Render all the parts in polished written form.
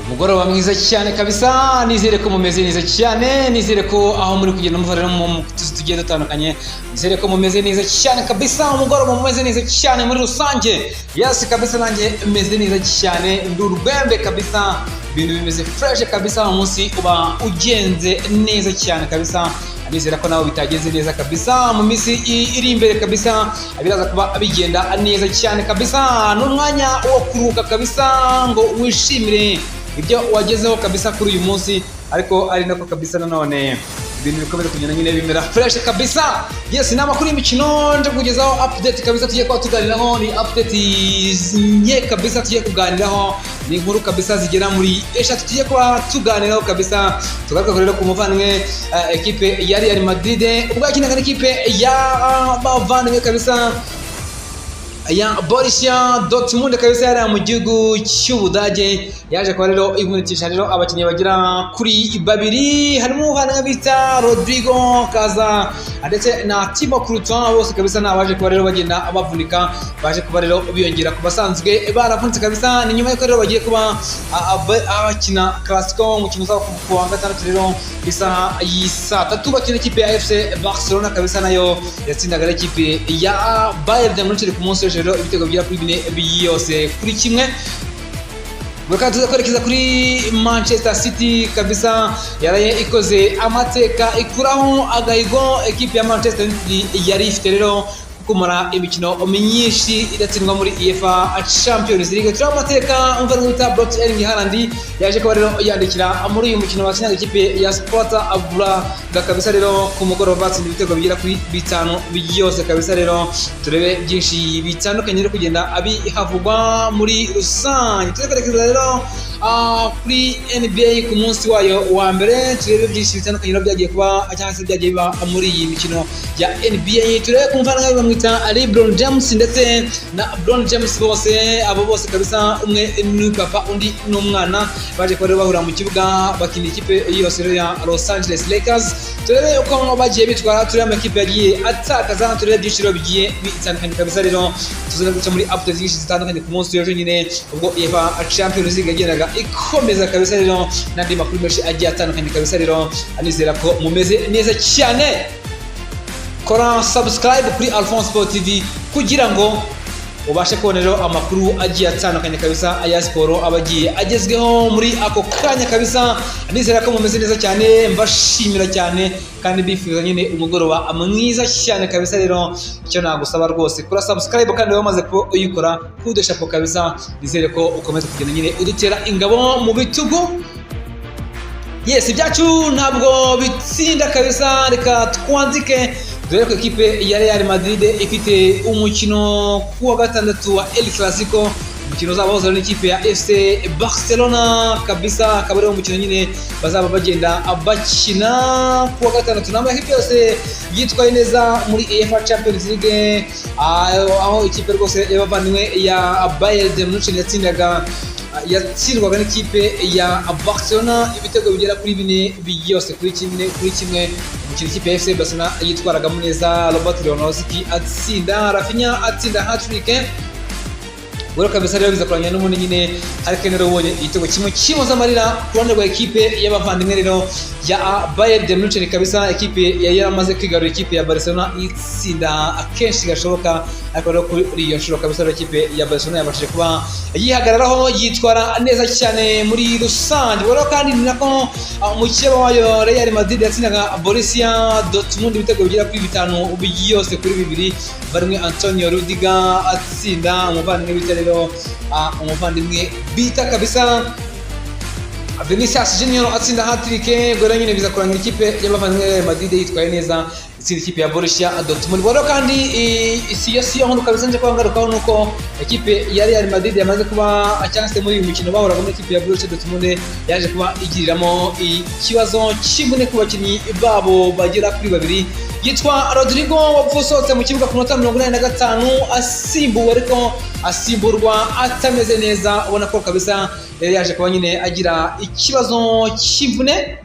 Umugoroba mwiza cyane kabisa. Nizere ko mumeze neza cyane, nizere ko aho muri kugenda muva rero mu tuzi tugiye dutandukanye, nizere ko mumeze neza cyane kabisa. Umugoroba mumeze neza cyane muri rusange. Yes kabisa, nanjye meze neza cyane, ndi urwembe kabisa, ibintu bimeze fresh kabisa, umunsi uba ugenze neza cyane kabisa. Nizera ko nawe bitagenze neza kabisa, mu minsi iri imbere kabisa biraza kuba bigenda neza cyane kabisa. Ni umwanya wo kuruhuka kabisa ngo wishimire ibyo wagezeho kabisa kuri uyu munsi, ariko ari nako kabisa nanone ibintu bikomeza kugenda nyine bimera fresh kabisa. Yes, ni amakuru y'imikino nje kugezaho, update kabisa tugiye kuba tuganiraho. Ni update nke kabisa tugiye kuganiraho, ni inkuru kabisa zigera muri 3 tugiye kuba tuganiraho kabisa. Tugaruka rero ku muvandimwe, ekipe ya Real Madrid ubwo yakinaga n'ikipe ya bavandimwe kabisa ya Borussia Dortmund kabisa yari mu gihugu cy'Ubudage, yaje kuba rero ivunikisha rero abakinnyi bagera kuri babiri, harimo umuvandimwe bita Rodrigo Kaza ndetse na Timo Courtois. Bose kabisa ni abaje kuba rero bagenda bavunika, baje kuba rero biyongera ku basanzwe baravunitse kabisa. Ni nyuma y'uko rero bagiye kuba bakina Clasico, umukino uzaba ku wa gatandatu rero isaha y'isaa 3, bakina ikipe ya FC Barcelona kabisa, nayo yatsindaga ikipe ya Bayern Munich ku munsi w'ejo rero ibitego bigera kuri 4 byose kuri 1. Reka tuza kwerekeza kuri Manchester City kabisa, yaraye ikoze amateka, ikuraho agahigo ekipe ya Manchester United yari ifite rero kumara imikino myinshi idatsindwa muri UEFA Champions League. Turi amateka umva bita Brot Erling Haaland yaje kuba rero yandikira muri uyu mukino bakinaga ikipe ya Sparta Braga kabisa rero ku mugoroba, batsinda ibitego bigera kuri 5 byose kabisa. Rero turebe byinshi bitandukanye rero kugenda abihavugwa muri rusange. Tuzekerekeza rero kuri NBA ku munsi wayo wa mbere, turebe byinshi bitandukanye rero byagiye kuba cyangwa se byagiye biba muri iyi mikino ya NBA. Turebe ku muvandimwe bamwita LeBron James ndetse na Bron James, bose abo bose kabisa umwe ni papa undi ni umwana, baje kuba rero bahura mu kibuga bakina ikipe yose rero ya Los Angeles Lakers. Turebe uko bagiye bitwara, turebe amakipe yagiye atakaza, turebe byinshi rero bigiye bitandukanye kabisa. Rero tuzaza guca muri updates nyinshi zitandukanye ku munsi w'ejo nyine ubwo UEFA Champions League yagendaga ikomeza kabisa, rero n'andi makuru menshi agiye atandukanye kabisa. Rero anizera ko mumeze neza cyane. Kora subscribe kuri Alphonse Sport TV kugira ngo ubashe kubona rero amakuru agiye atandukanye kabisa aya siporo aba agiye agezweho muri ako kanya kabisa. Nizera ko mumeze neza cyane, mbashimira cyane kandi bifuza nyine umugoroba mwiza cyane kabisa. Rero icyo nagusaba rwose, kora subscribe, kandi wamaze kuba uyikora kudeshapo kabisa. Nizere ko ukomeza kugenda nyine udutera ingabo mu bitugu. Yes, ibyacu ntabwo bitsinda kabisa. Reka twanzike dore ko ekipe ya Real Madrid ifite umukino ku wa gatandatu wa El Clasico, umukino uzaba wahuza n'ikipe ya FC Barcelona kabisa, akaba ari umukino nyine bazaba bagenda bakina ku wa gatandatu. Ni amakipe yose yitwaye neza muri UEFA Champions League, aho ikipe rwose y'abavandimwe ya Bayern Munich yatsindwaga n'ikipe ya Barcelona ibitego bigera kuri 4 byose kuri 1, umukino ikipe ya FC Barcelona yitwaragamo neza, Robert Lewandowski atsinda, Raphinha atsinda hat-trick. Rero kabisa rero biza kurangira n'ubundi nyine Harry Kane rero ubonye igitego kimwe kimuza amarira ku ruhande rwa ekipe y'abavandimwe rero ya Bayern de Munich kabisa. Ekipe yari yaramaze kwigarurira ikipe ya Barcelona itsinda akenshi gashoboka, ariko rero kuri iyo nshuro kabisa rero ikipe ya Barcelona yabashije kuba yihagararaho, yitwara neza cyane muri rusange. Rero kandi ni nako umukeba wayo Real Madrid yatsindaga Borussia Dortmund ibitego bigera kuri 5 byose kuri 2, barimo Antonio Rudiger atsinda, umuvandimwe bita rero umuvandimwe bita kabisa Vinicius Junior atsinda hat-trick. Ubwo rero nyine biza kurangira ikipe y'abavandimwe Real Madrid yitwaye neza, itsinda ikipe ya Borussia Dortmund. Rero kandi si yo si yo nkuru kabisa nje kuba ngarukaho, nuko ekipe ya Real Madrid yamaze kuba cyangwa se muri uyu mukino bahuraga muri ikipe ya Borussia Dortmund yaje kuba igiriramo ikibazo cy'imvune ku bakinnyi babo bagera kuri babiri, yitwa Rodrigo wapfa usohotse mu kibuga ku minota 85 asimbuwe, ariko asimburwa atameze neza, ubona ko kabisa yari yaje kuba nyine agira ikibazo cy'imvune.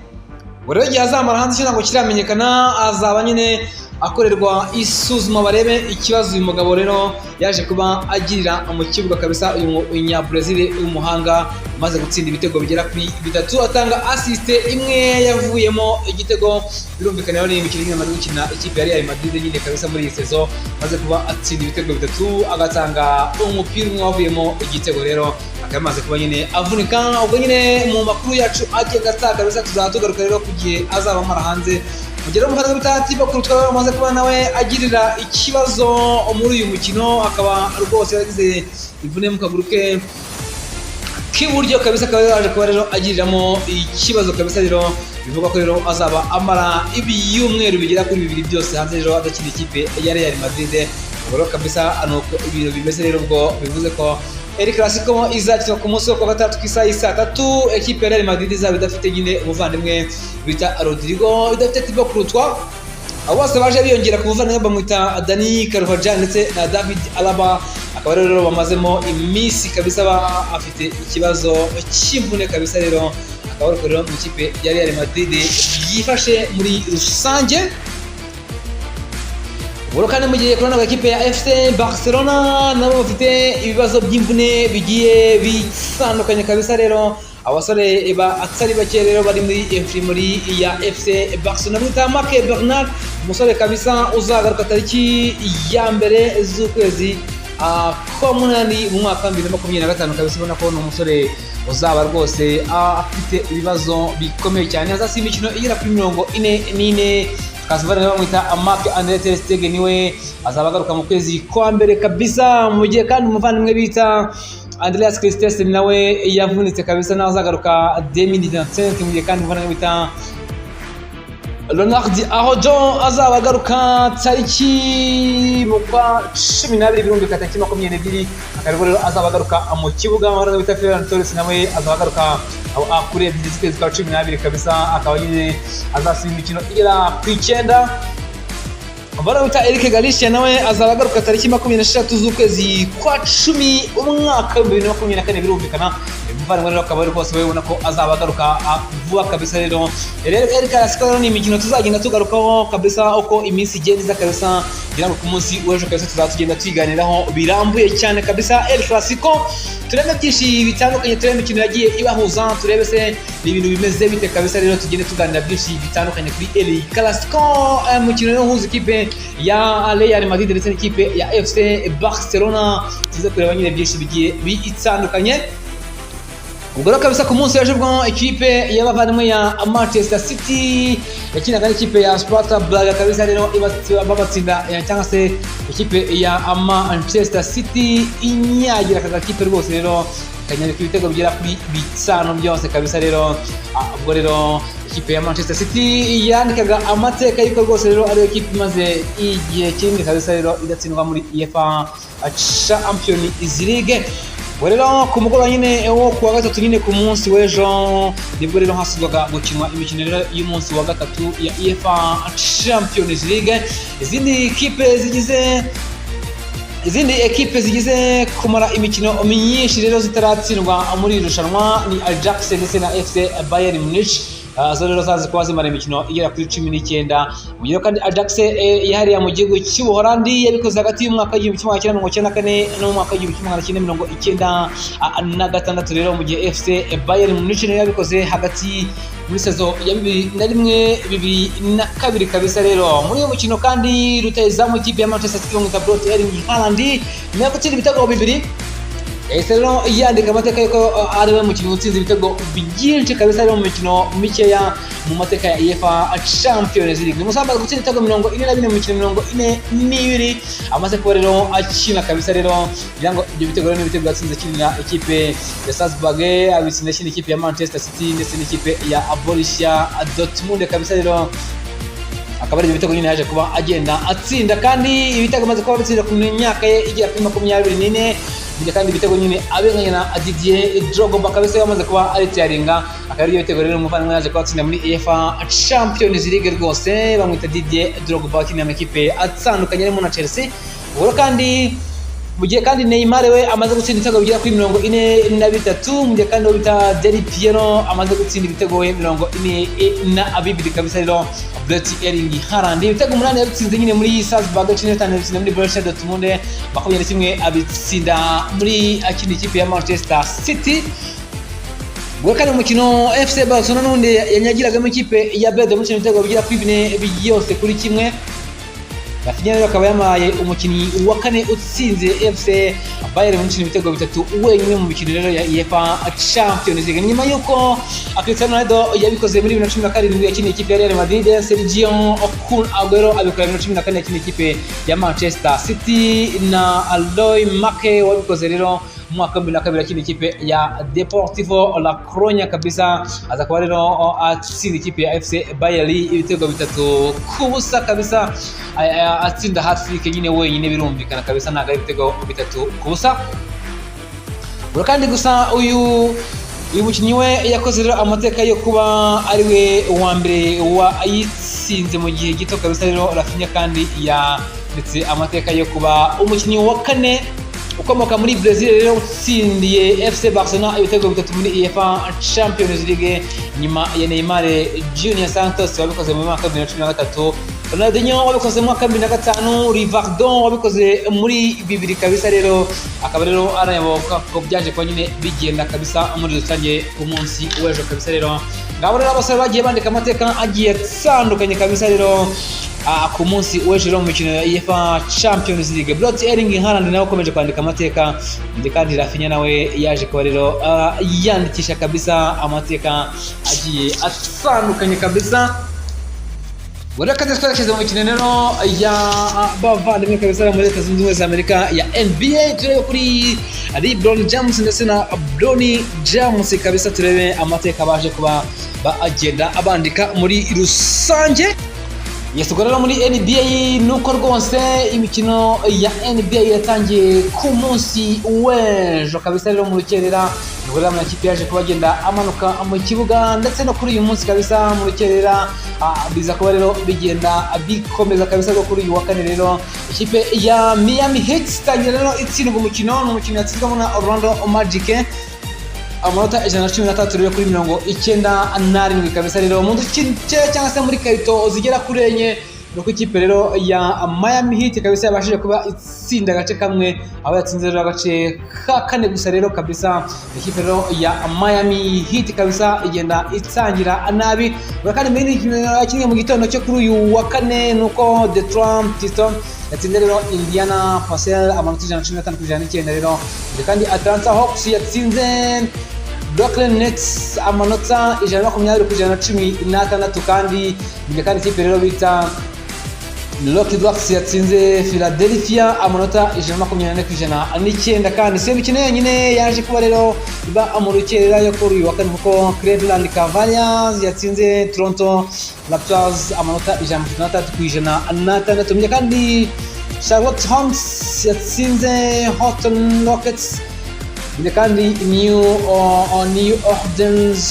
Ubwo rero igihe azamara hanze cyo ntabwo kiramenyekana, azaba nyine akorerwa isuzuma, barebe ikibazo uyu mugabo rero yaje kuba agirira mu kibuga kabisa. Uyu Munya-Brazil w'umuhanga umaze gutsinda ibitego bigera kuri bitatu, atanga assist imwe yavuyemo igitego. Birumvikana rero ni imikino nyine amaze gukina ikipe ya Real Madrid nyine kabisa muri iyi saison, amaze kuba atsinda ibitego bitatu, agatanga umupira umwe wavuyemo igitego. Rero akaba yamaze kuba nyine avunika. Ubwo nyine mu makuru yacu agenda ataha kabisa, tuzaba tugaruka rero ku gihe azaba amara hanze. Mugere umuvandimwe bita Thibaut Courtois amaze kuba nawe agirira ikibazo muri uyu mukino, akaba rwose yagize imvune mu kaguru ke k'iburyo kabisa, akaba yaje kuba rero agiriramo ikibazo kabisa. Rero bivugwa ko rero azaba amara ibyumweru bigera kuri 2 byose hanze rero, adakina ikipe ya Real Madrid. Ubwo rero kabisa nuko ibintu bimeze rero. Ubwo bivuze ko El Clasico izakinwa ku munsi wo kuwa gatandatu ku isaha y'i 3:00, ekipe ya Real Madrid izaba idafite nyine umuvandimwe bita Rodrigo, idafite Thibaut Courtois. Abo bose baje biyongera ku muvandimwe bamwita Dani Carvajal ndetse na David Alaba, akaba rero bamazemo iminsi kabisa afite ikibazo cy'imvune kabisa. Rero akaba ariko rero mu ikipe ya Real Madrid yifashe muri rusange. Ubwo kandi mu gihe kubona ikipe ya FC Barcelona nabo bafite ibibazo by'imvune bigiye bitandukanye kabisa. Rero abasore atari bake rero bari muri infirmerie ya FC Barcelona. Bita Marc Bernal, umusore kabisa uzagaruka tariki ya 1 z'ukwezi kwa 8 mu mwaka wa 2025 kabisa. Ubona ko ni umusore uzaba rwose afite ibibazo bikomeye cyane, azasiba imikino igera kuri 44. Akaza bamwita Marc Andre ter Stegen, niwe azaba agaruka mu kwezi kwa mbere kabisa. Mu gihe kandi umuvandimwe bita Andreas Christensen nawe yavunitse kabisa, nawe azagaruka 2025. Mu gihe kandi umuvandimwe bita Ronald Araujo azaba agaruka tariki mu kwa 12, birumvikana tariki 22, akaba rero azaba agaruka mu kibuga. Umuvandimwe bita Ferran Torres nawe azaba agaruka kuri 2 z'ukwezi kwa 12 kabisa, akaba nyine azasiba imikino igera ku 9. Umuvandimwe bita Eric Garcia nawe azaba agaruka tariki 23 z'ukwezi kwa 10 umwaka wa 2024. Birumvikana umuvandimwe rero akaba ari rwose we ubona ko azaba agaruka vuba kabisa. Rero rero El Clasico rero ni imikino tuzagenda tugarukaho kabisa uko iminsi igenda iza kabisa, kugira ngo ku munsi w'ejo kabisa tuzaba tugenda tuyiganiraho birambuye cyane kabisa. El Clasico turebe byinshi bitandukanye, turebe imikino yagiye ibahuza, turebe se ni ibintu bimeze bite kabisa. Rero tugende tuganira byinshi bitandukanye kuri El Clasico, umukino rero uhuza ikipe ya Real Madrid ndetse n'ikipe ya FC Barcelona. Tuze kureba nyine byinshi bigiye bitandukanye. Ubwo rero kabisa ku munsi w'ejo bwo ikipe y'abavandimwe ya Manchester City yakinaga n'ikipe ya Sparta Prague kabisa, rero babatsinda, cyangwa se ikipe ya Manchester City inyagira aka gakipe rwose, rero ikanyarika ibitego bigera kuri 5 byose kabisa. Rero ubwo rero ikipe ya Manchester City yandikaga amateka y'uko rwose rero ariyo kipe imaze igihe kinini kabisa rero idatsindwa muri UEFA Champions League. Ubwo rero ku mugoroba nyine wo kuwa gatatu nyine, ku munsi w'ejo, nibwo rero hasubwaga gukinwa imikino rero y'umunsi wa gatatu ya UEFA Champions League. Izindi ekipe zigize kumara imikino myinshi rero zitaratsindwa muri iri rushanwa ni Ajax ndetse na FC Bayern Munich. Zo rero zazi kuba zimara imikino igera kuri 19. Mu gihe kandi Ajax yahariye mu gihugu cy'Ubuholandi yabikoze hagati y'umwaka wa 1994 n'umwaka wa 1996 rero, mu gihe FC Bayern Munich nayo yabikoze hagati muri saison ya 2001 2002 kabisa. Rero muri uyu mukino kandi rutahizamu ikipe ya Manchester City bamwita Braut Erling Haaland nyuma yo gutsinda ibitego bibiri, yahise rero yandika amateka yuko ari we mukinnyi utsinze ibitego byinshi kabisa rero mu mikino mikeya mu mateka ya UEFA Champions League. Ni umusore gutsinda ibitego 44 mu mikino 42 amaze kuba rero akina kabisa. Rero ngira ngo ibyo bitego rero ni ibitego yatsinze akinira ikipe ya Salzburg, abitsinda akina ikipe ya Manchester City ndetse n'ikipe ya Borussia Dortmund kabisa. Rero akaba ari ibyo bitego nyine yaje kuba agenda atsinda, kandi ibitego amaze kuba atsinda ku myaka ye igera kuri 24, mu kandi ibitego nyine abenganya na Didier Drogba kabisa yamaze kuba aritiyaringa. Akaba ari ibitego rero umuvandimwe yaje kuba atsinda muri UEFA Champions League rwose, bamwita Didier Drogba, akinira amakipe atandukanye arimo na Chelsea. Ubwo kandi umuvandimwe bita Mu gihe kandi Neymar we amaze gutsinda ibitego bigera kuri 43, mu gihe kandi uwo bita Del Piero amaze gutsinda ibitego we 42 kabisa. Rero Brett Erling Haaland ibitego 8 yabitsinze nyine muri Salzburg, 15 yabitsinda muri Borussia Dortmund, 21 abitsinda muri akina ikipe ya Manchester City. Ubwo kandi umukino FC Barcelona n'ubundi yanyagiragamo ikipe ya Bayern Munich ibitego bigera kuri 4 byose kuri 1. Raphinha rero akaba yamaye umukinnyi wa kane utsinze FC Bayern Munich ibitego 3 wenyine mu mikino rero ya UEFA Champions League, nyuma y'uko Cristiano Ronaldo yabikoze muri 2017 yakiniye ikipe ya Real Madrid, Sergio Kun Aguero abikora 2014 yakiniye ikipe ya Manchester City, na Leroy Make wabikoze rero mu mwaka wa 2002 akina ikipe ya Deportivo La Coruña kabisa, aza kuba rero atsinda ikipe ya FC Bayern ibitego 3-0 kabisa, atsinda hat-trick nyine wenyine, birumvikana kabisa ntabwo ari ibitego 3-0. Ubwo kandi gusa uyu mukinnyi we yakoze rero amateka yo kuba ari we wa mbere wayitsinze mu gihe gito kabisa. Rero Raphinha kandi yanditse amateka yo kuba umukinnyi wa kane ukomoka muri Brazil rero utsindiye FC Barcelona ibitego 3 muri UEFA Champions League, nyuma ya Neymar Junior Santos wabikoze mu mwaka wa 2013, Ronaldinho wabikoze mu mwaka wa 2005, Rivaldo wabikoze muri 2000 kabisa. Rero akaba rero arayoboka ko byaje kuba nyine bigenda kabisa muri rusange ku munsi w'ejo kabisa. Rero ngabo rero abasore bagiye bandika amateka agiye atandukanye kabisa rero ku munsi w'ejo rero mu mikino ya UEFA Champions League. Brot Erling Haaland nawe ukomeje kwandika amateka, ndetse kandi Raphinha nawe yaje kuba rero yandikisha kabisa amateka agiye atandukanye kabisa. Ubwo rero kandi twerekeze mu mikino rero ya bavandimwe kabisa muri Leta Zunze Ubumwe za Amerika ya NBA, turebe kuri LeBron James ndetse na Bronny James kabisa, turebe amateka baje kuba bagenda abandika muri rusange. Yes, ubwo rero muri NBA nuko rwose imikino ya NBA yatangiye ku munsi w'ejo kabisa rero mu rukerera, nibwo rero amakipe yaje kuba agenda amanuka mu kibuga, ndetse no kuri uyu munsi kabisa mu rukerera biza kuba rero bigenda bikomeza kabisa. Rwo kuri uyu wa kane rero ikipe ya Miami Heat itangira rero itsindwa umukino, ni umukino yatsinzwemo na Orlando Magic amanota 113 rero kuri 97 kabisa. Rero mu duce cyangwa se muri quarter zigera kuri enye nuko ikipe rero ya Miami Heat kabisa yabashije kuba itsinda agace kamwe, aho yatsinze rero agace ka kane gusa. Rero kabisa ikipe rero ya Miami Heat kabisa igenda itangira nabi. Ubwo kandi muri kimwe mu gitondo cyo kuri uyu wa kane nuko Detroit Pistons yatsinze rero Indiana Pacers amanota 115 kuri 109 rero. Ndetse kandi Atlanta Hawks yatsinze Brooklyn Nets amanota 120 ku 116. Kandi ndetse kandi ikipe rero bita Milwaukee Bucks yatsinze Philadelphia amanota 124 ku 109. Kandi si iyo mikino yonyine yaje kuba rero iba mu rukerera yo kuri uyu wa kane, kuko Cleveland Cavaliers yatsinze Toronto Raptors amanota 163 ku 106. Mu gihe kandi Charlotte Hornets yatsinze Houston Rockets, mu gihe kandi New Orleans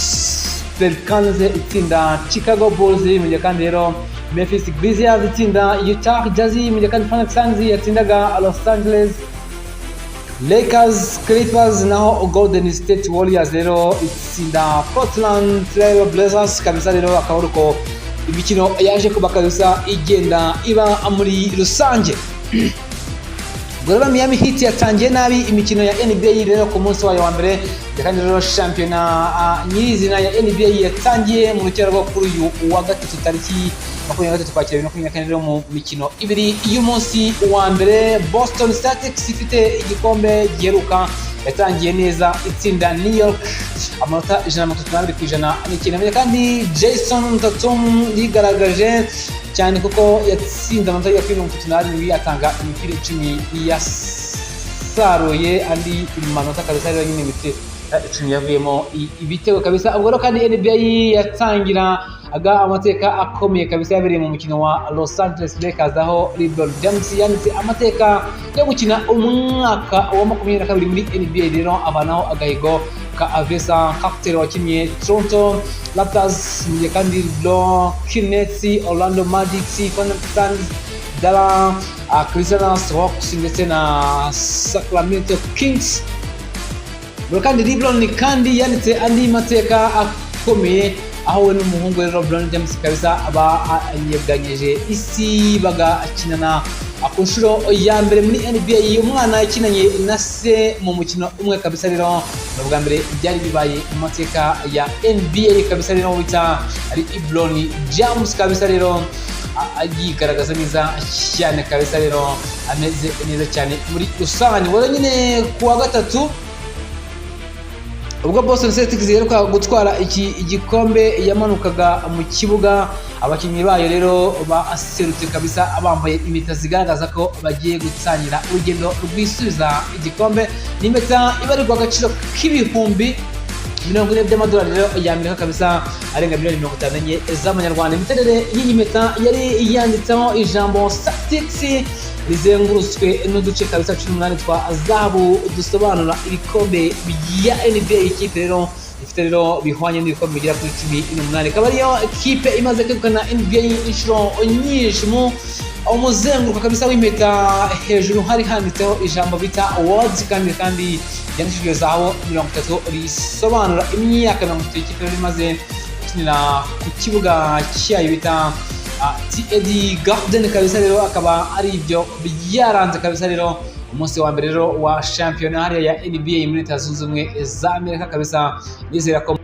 Pelicans itsinda Chicago Bulls, mu gihe kandi rero Memphis Grizzlies itsinda Utah Jazz, mu gihe kandi Phoenix Suns yatsindaga Los Angeles Lakers Clippers, naho Golden State Warriors rero itsinda Portland Trail Blazers kabisa. Rero akaba ari uko imikino yaje kuba kabisa igenda iba muri rusange. Ubwo rero Miami Heat yatangiye nabi imikino ya NBA rero ku munsi wayo wa mbere. Kandi rero shampiyona nyirizina ya NBA yatangiye mu rukera rwo kuri uyu wa gatatu tariki 23 Ukwakira 2024. Rero mu mikino ibiri y'umunsi wa mbere, Boston Celtics ifite igikombe giheruka yatangiye neza itsinda New York amanota 132 ku 109. Kandi Jason Tatum yigaragaje cyane kuko yatsinze amanota agera kuri 37, atanga imipira 10 yasaruye andi manota kabisa. Rero nyine imipira 10 yavuyemo ibitego kabisa. Ubwo rero kandi NBA yatangira aga amateka akomeye kabisa yabereye mu mukino wa Los Angeles Lakers, aho LeBron James yanditse amateka yo gukina umwaka wa 22 muri NBA, rero avanaho agahigo ka Vince Carter wakinnye Toronto Raptors. Mu gihe kandi Brooklyn Nets, Orlando Magic, Phoenix Suns, Dallas Cleveland Hawks ndetse na Sacramento Kings. Ubwo kandi LeBron kandi yanditse andi mateka akomeye, aho we n'umuhungu we LeBron James kabisa banyeganyije isi, bagakinana ku nshuro ya mbere muri NBA, umwana yakinanye na se mu mukino umwe kabisa. Rero ni ubwa mbere byari bibaye mu mateka ya NBA kabisa. Rero bita ari LeBron James kabisa, rero yigaragaza neza cyane kabisa, rero ameze neza cyane muri rusange. Ubwo rero nyine ku wa gatatu, ubwo Boston Celtics iheruka gutwara iki igikombe, yamanukaga mu kibuga, abakinnyi bayo rero baserutse kabisa bambaye impeta zigaragaza ko bagiye gutangira urugendo rwisubiza igikombe. Ni impeta ibarirwa agaciro k'40,000 by'amadolari rero y'Amerika kabisa, arenga miliyoni 54 z'amanyarwanda. Imiterere y'iyi mpeta yari yanditseho ijambo "Celtics", rizengurutswe n'uduce kabisa 18 twa zahabu dusobanura ibikombe bya NBA ikipe rero ifite, rero bihwanye n'ibikombe bigera kuri 18, ikaba ariyo kipe imaze kwegukana NBA inshuro nyinshi. Mu umuzenguruko kabisa w'impeta hejuru hari handitseho ijambo bita "World", kandi ryandikishijwe zahabu 30, risobanura imyaka 30 ikipe rero imaze gukinira ku kibuga cyayo bita TD Garden kabisa. Rero akaba ari ibyo byaranze kabisa rero umunsi wa mbere rero wa shampiyona hariya ya NBA muri Leta Zunze Ubumwe za Amerika kabisa. Nizera ko